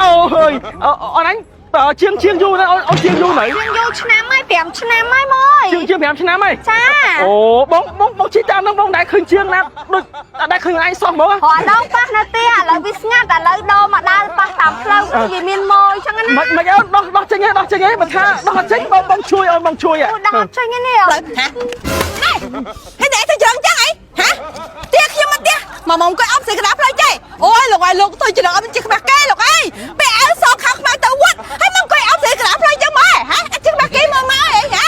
អូយអូនអញជាងជាងយូរណាស់អូនអូនជាងយូរណៃ ជាងយូរឆ្នាំហើយ5ឆ្នាំហើយម៉យ ជាងជាង5ឆ្នាំហើយ ចា អូបងបងបងជិះតាមនឹងបងដែរឃើញជាងណាដូចដែរឃើញឯងសោះហ្មង រហដងប៉ះនៅផ្ទះឥឡូវវាស្ងាត់ឥឡូវដូរមកដើរប៉ះតាមផ្លូវវាមានម៉យចឹងណា មិនមិនអូនដោះដោះចេញហ៎ដោះចេញហ៎បើថាដោះអត់ចេញបងបងជួយអូនបងជួយ អូដោះអត់ចេញទេនេះ ផ្លូវហាណែហើយតែទៅច្រឹងចឹងអីហាផ្ទះខ្ញុំមកផ្ទះមកមកអង្គុយអបស្រីកណ្ដាលផ្លូវចេះអូយលោកអើយលោកទៅច្រឹងអត់មានជាខ្មាស់គេលោកអើយពេលអើសខោខ្មៅទៅវត្តហើយមកអង្គុយអបស្រីកណ្ដាលផ្លូវចឹងមកហ៎ហាអត់ជាខ្មាស់គេមើលមកអីហា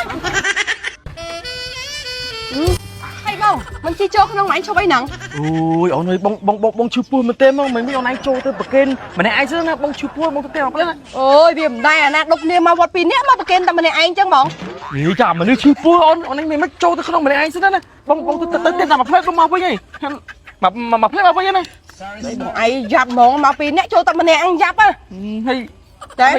ហើយបងមិនជិះចូលក្នុងម៉ាញ់ឈប់អីហ្នឹង អូយអូនអើយបងបងបងបងឈឺពោះមែនទេមកមិនមានអូនឯងចូលទៅប្រគេនម្នាក់ឯងសិនណាបងឈឺពោះបងទៅផ្ទះមកផ្លែណា អូយវាមិនដែរអាណាដុកគ្នាមកវត្តពីរនាក់មកប្រគេនតែម្នាក់ឯងចឹងបង នេះចាមនុស្សឈឺពោះអូនអូនឯងមិនចូលទៅក្នុងម្នាក់ឯងសិនណាបងបងទៅទៅផ្ទះតែមួយផ្លែបងមកវិញហីមកមកផ្លែមកវិញណា បងឯងយ៉ាប់ហ្មងមកពីរនាក់ចូលតែម្នាក់ឯងយ៉ាប់ហ៎ ហើយ តែ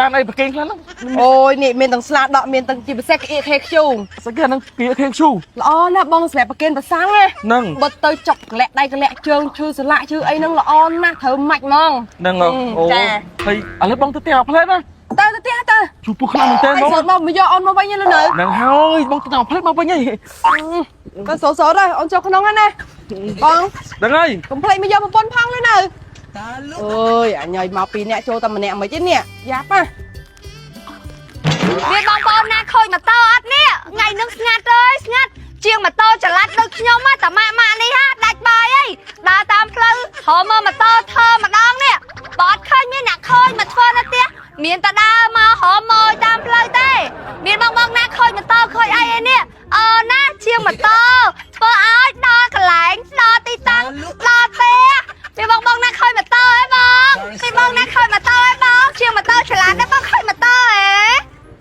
បានអីប្រគេនខ្លះហ្នឹង អូយនេះមានទាំងស្លាដកមានទាំងជាពិសេសក្អៀកខេខ្ជូ ស្អីគេហ្នឹងគៀខេឈូ ល្អណាស់បងសម្រាប់ប្រគេនប្រសាំងណា ហ្នឹង បើទៅចុកក្លាក់ដៃក្លាក់ជើងឈឺសន្លាក់ឈឺអីហ្នឹងល្អណាស់ត្រូវម៉ាច់ហ្មង ហ្នឹងអូ ចា ហើយឥឡូវបងទៅផ្ទះមួយផ្លែណា ទៅទៅផ្ទះទៅ ឈឺពោះខ្លាំងមែនតើ ហើយ បង សូត្រមកមកយកអូនមកវិញណានៅ ហ្នឹងហើយបងទៅតាមផ្លែមកវិញហី ទៅសូត្រសូត្រហើយអូនចូលក្នុងហ្នឹងណាបង ហ្នឹងហើយ កុំភ្លេចមកយកប្រពន្ធផងលនៅអើយអញឲ្យមកពីរនាក់ចូលតែម្នាក់មិនទេនេះយ៉ាប់ណា មានបងប្អូនណាខូចម៉ូតូអត់នេះថ្ងៃនឹងស្ងាត់អើយស្ងាត់ជាងម៉ូតូចល័តដូចខ្ញុំហ่ะតាម៉ាក់ម៉ាក់នេះហាដាច់បាយអីដើរតាមផ្លូវរមមើលម៉ូតូធ្វើម្ដងនេះបើអត់ឃើញមានអ្នកខូចមកធ្វើនៅផ្ទះមានតែដើរមករមមើលតាមផ្លូវទេមានបងបងណាខូចម៉ូតូខូចអីឯនេះអឺណាជាងម៉ូតូធ្វើឲ្យដល់កន្លែងដល់ទីតាំងដល់ផ្ទះមានបងបងណាខូចម៉ូតូអីបងមានបងណាខូចម៉ូតូអីបងជាងម៉ូតូឆ្លាតដែរបងខូចម៉ូតូអី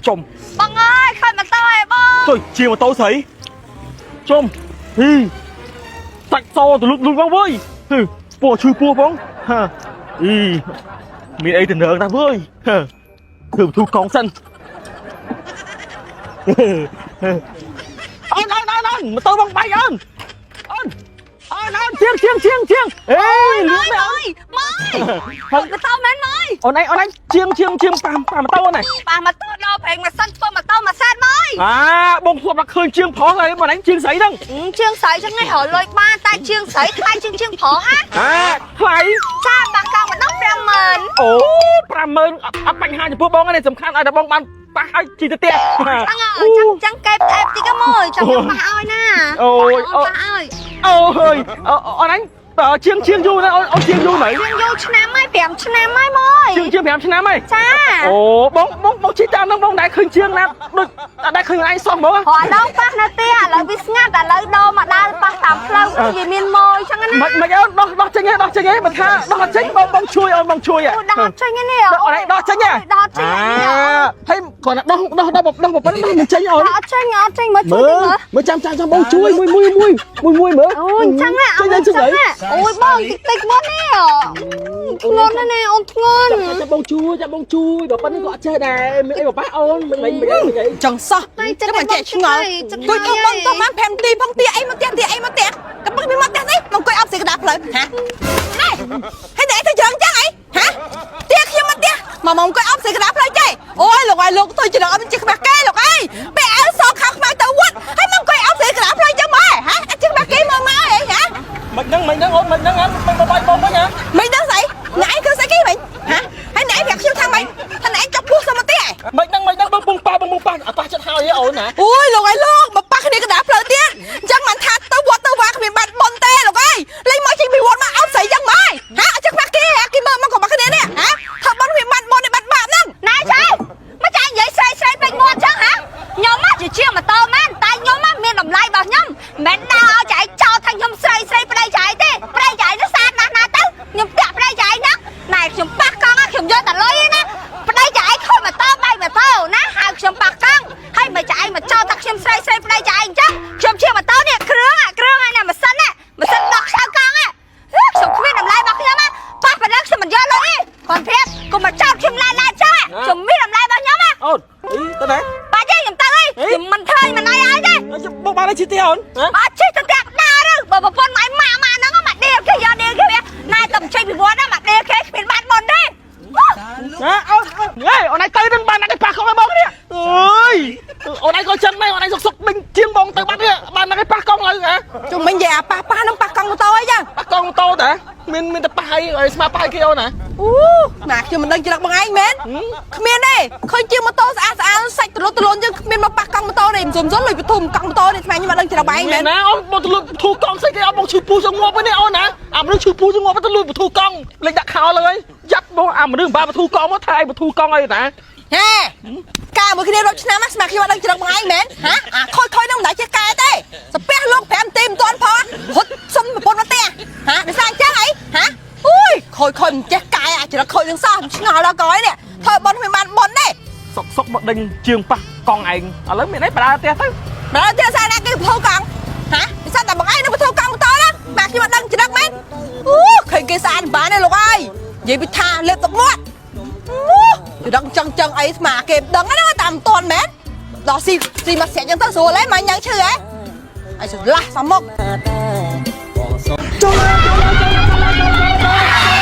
ចំ បងអើយខូចម៉ូតូអីបង ចុយជាម៉ូតូស្រីចំហ៊ីសាច់សទៅលុតលុតមកវើយហឺពោះឈឺពោះបងហាអីមានអីទៅនឹងតាវើយហឺធ្វើធូកងសិនអូនអូនអូនអូនម៉ូតូបងបែកអូនអូនអូនអូនជាងជាងជាងជាងអេលឿនមែន អើយម៉យ ហើយ ម៉ូតូមែនម៉យ អូនឯងអូនឯងជាងជាងជាងប៉ះប៉ះម៉ូតូអូនឯង ប៉ះម៉ូតូដល់ប្រេងម៉ាស៊ីនធ្វើម៉ូតូម៉ាសែនម៉យ អាបងធ្លាប់តែឃើញជាងផងហើយបងឯងជាងស្រីហ្នឹង ជាងស្រីចឹងនេះរកលុយបានតែជាងស្រីថ្លៃជាងជាងប្រុសហ่ะ អាថ្លៃ ចាបាក់កង់ម្ដង50000 អូ50000អត់អត់បញ្ហាចំពោះបងទេសំខាន់ឲ្យតែបងបានប៉ះឲ្យជីទៅផ្ទះ ចឹងអើចឹងចឹងកេបអែបតិចក៏ម៉យចាំខ្ញុំប៉ះឲ្យណា អូយ អូប៉ះឲ្យ អូយអូនឯងជាងជាងយូរណាស់អូនអូនជាងយូរណៃ ជាងយូរឆ្នាំហើយ5ឆ្នាំហើយម៉យ ជាងជាង5ឆ្នាំហើយ ចា អូបងបងបងជិះតាមនឹងបងដែរឃើញជាងណាដូចដែរឃើញឯងសោះហ្មង រហដងប៉ះនៅផ្ទះឥឡូវវាស្ងាត់ឥឡូវដូរមកដើរប៉ះតាមផ្លូវវាមានម៉យចឹងណា មិនមិនអូនដោះដោះចេញហ៎ដោះចេញហ៎បើថាដោះអត់ចេញបងបងជួយអូនបងជួយ អូដោះអត់ចេញទេនេះ អូនឯងដោះចេញហ៎ ដោះចេញនេះ ហើយគាត់ដោះដោះដោះដោះប៉ុណ្ណឹងមិនចេញអូន អត់ចេញអត់ចេញមើលជួយ មើល តិចមើល មើលចាំចាំចាំបងជួយមួយមួយមួយមួយមួយមើល អូយអញ្ចឹងណា ចេញចេញចេញ អូយបងតិចតិចមកនេះធ្ងន់ណាស់ណាអូនធ្ងន់ ចាំចាំបងជួយចាំបងជួយបើប៉ុណ្្នឹងក៏អត់ចេះដែរមានអីបបាអូនមិនមិនមិនមិនអី ចង់សោះ តែចិត្ត មិនចេះឆ្ងល់ ចិត្ត គួយធ្វើបងទៅបាន5នាទីផងទៀអីមកទៀទៀអីមកទៀកំពុងមានមកទៀនេះមកអង្គុយអបស្រីកណ្ដាលផ្លូវហាណែហើយតែទៅច្រឹងចឹងអីហាទៀខ្ញុំមកទៀមកមកអង្គុយអបស្រីកណ្ដាលផ្លូវចេះអូយលោកអើយលោកទៅច្រឹងអត់មានជាខ្មាស់គេលោកអើយពេលអើសខោខ្មៅទៅវត្តហើយមកអង្គុយអបស្រីកណ្ដាលផ្លូវចឹងមកហ៎ហាអត់ជាខ្មាស់គេមើលមកអីហា មិនហ្នឹងមិនហ្នឹងអូនមិនហ្នឹងមិនបបាយបងវិញហ៎ មិនដឹងស្អីណែឯងគឺស្អីគេវិញហាហើយណែឯងប្រាប់ខ្ញុំថាម៉េចថាណែឯងចប់ពោះសមទេ មិនហ្នឹងមិនហ្នឹងបងពងប៉ាបងពងប៉ាអត់ប៉ះចិត្តហើយអូនណា អូយលោកអើយលោកមកប៉ះគ្នាកណ្ដាលផ្លូវទៀតអញ្ចឹងមិនថាទៅវត្តទៅវាគ្មានបាត់បុណ្យទេលោកអើយលេងមកចេញពីវត្តមកអោបស្រីចឹងមកហាអត់ចឹងខ្មាស់គេហាគេមើលមកក៏មកគ្នានេះហាធ្វើបុណ្យវាបាត់បុណ្យបាត់បាបហ្នឹង ណែចៃមកចៃនិយាយស្រីស្រីពេញមាត់ចឹងហ៎ខ្ញុំមកជាជាងម៉ូតូមែនតែខ្ញុំមកមានតម្លៃរបស់ខ្ញុំមិនមែនដើរឲ្យចៃចោលថាខ្ញុំស្រីស្រីប្តីចៃទេប្តីចៃនោះសាតណាស់ណាទៅខ្ញុំតាក់ប្តីចៃហ្នឹងណែខ្ញុំប៉ះកង់ខ្ញុំយកតែលុយឯណាប្តីចៃខូចម៉ូតូបែកម៉ូតូណាហៅខ្ញុំប៉ះកង់ហើយមកចៃមកចោលថាខ្ញុំស្រីស្រីប្តីចៃអញ្ចឹងខ្ញុំជាម៉ូតូនេះគ្រឿងគ្រឿងឯណាម៉ាស៊ីនណាម៉ាស៊ីនដោះខ្សៅកង់ខ្ញុំគ្មានតម្លៃរបស់ខ្ញុំណាប៉ះប៉ុណ្ណឹងខ្ញុំមិនយកលុយទេគាត់ប្រាប់កុំមកចោលខ្ញុំឡានឡានចឹងខ្ញុំមានតម្លៃរបស់ខ្ញុំណា អូនអីទៅណា បាច់ទេខ្ញុំទៅអីខ្ញុំមិនធ្វើមិនអីឲ្យទេ បងបានជីទេអូនហ៎ បើជិះទៅផ្ទះដើរបើប្រពន្ធម៉ែម៉ាក់ម៉ាក់ហ្នឹងមកដៀលគេយកដៀលគេណែតែចេញពីវត្តណាមកដៀលគេគ្មានបានបុណ្យទេ ណាអូនហេអូនឯងទៅនឹងបានណាគេប៉ះកង់ឲ្យបងនេះអើយអូនឯងក៏ចឹងដែរអូនឯងសុកសុកដេញជាងបងទៅបាត់នេះបានណាគេប៉ះកង់ឡើយហ៎ ជុំមិញនិយាយអាប៉ះប៉ះនឹងប៉ះកង់ម៉ូតូអីចឹង ប៉ះកង់ម៉ូតូតាមានមានតែប៉ះអីឲ្យស្មាប៉ះគេអូនណា អូណាខ្ញុំមិនដឹងច្រឹកបងឯងមែនគ្មានទេឃើញជាងម៉ូតូស្អាតស្អាតសាច់ទលុទលុនយើងគ្មានមកប៉ះកង់ម៉ូតូទេសុំសុំលុយបធុមកង់ម៉ូតូនេះស្មានខ្ញុំអត់ដឹងច្រឹកបងឯងមែន ណាអូនមកទៅលួចបធូកង់ស្អីគេអត់បងឈឺពូចងាប់នេះអូនណាអាមនុស្សឈឺពូចងាប់ទៅលួចបធូកង់លេចដាក់ខោលើហើយយ៉ាប់បងអាមនុស្សបាបធូកង់មកថាឯងបធូកង់អីតា ហេកាមួយគ្នារាប់ឆ្នាំស្មានខ្ញុំអត់ដឹងច្រឹកបងឯងមែនហ៎អាខូចខូចនឹងមិនដែលចេះកែទេសាពះលោក5នាទីមិនទាន់ផងរត់សុំប្រពន្ធមកផ្ទះហ៎ដោយសារអញ្ចឹងអីហ៎អូយខូចខូចមិនចេះកែអាចច្រឹកខូចនឹងសោះឆ្ងល់ដល់កយនេះធ្វើប៉ុនមិនបានប៉ុនទេ សុកសុកមកដេញជាងប៉ះកង់ឯងឥឡូវមានអីបដាផ្ទះទៅ បើទៀតសារណាគេបធូកង់ហ៎ពិសេសតែបងឯងនឹងបធូកង់ម៉ូតូណាបាទខ្ញុំអត់ដឹងច្រឹកមែនអូឃើញគេស្អាតបានទេលោកអើយនិយាយពីថាលេបទឹកមាត់អូច្រឹកចឹងចឹងអីស្មាគេដឹងណាតាមមិនតាន់មែនដល់ស៊ីស៊ីមកស្រាក់ចឹងទៅស្រួលហ៎មកញ៉ាំងឈឺហ៎ឲ្យស្រឡះសំមុក